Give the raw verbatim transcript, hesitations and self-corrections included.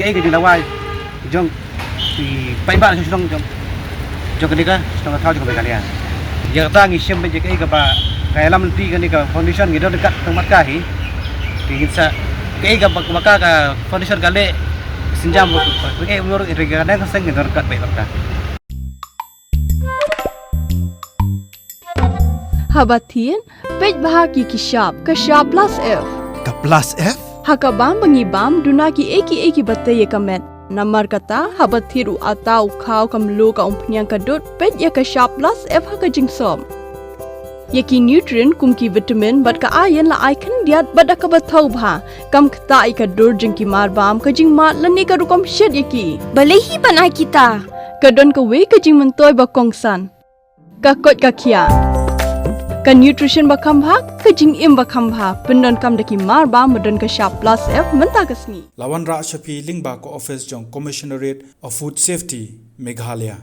kaei ka jingdawa jong ki paidbah shnong jong jong kane ka shnong ka thaw jong ka Meghalaya. Ïa kata ngi shem bad ïa kaei kaba ka ïalam lynti kane ka foundation ngi don ryngkat tang mat ka hi. Te ngin sa kaei kaba ka ka foundation ka leh synjam bad kaei umur ri ka dang ka seng ngi don ryngkat bad ka. Haba thied, peit bha ki ki shap, ka shap plus F. Ka plus F? Ha ka bam ba ngi bam, duna ki ei ki ei kiba tei ïa ka met. Namar kata, haba thied u atta u khaw ka mluh ka umphniang ka dud, peit ïa ka shap plus F ha ka jingsop. Ïa ki nutrient kum ki vitamin bad ka iron la ai khyndiat bad da kaba thaw bha. Kam ktah ïa ka dur jong ki mar bam, ka jingmad lane ka rukom shet ïa ki. Balei hi ban ai kita? Ka don kawei ka jingmyntoi ba kongsan. Ka koit ka khiah. Ka nutrition ba kham bha, ka jingim ba kham bha. Pyndonkam da ki mar ba ma don ka shap plus F mynta ka sngi. La wanrah sha phi lyngba ka office jong Commissionerate of Food Safety, Meghalaya.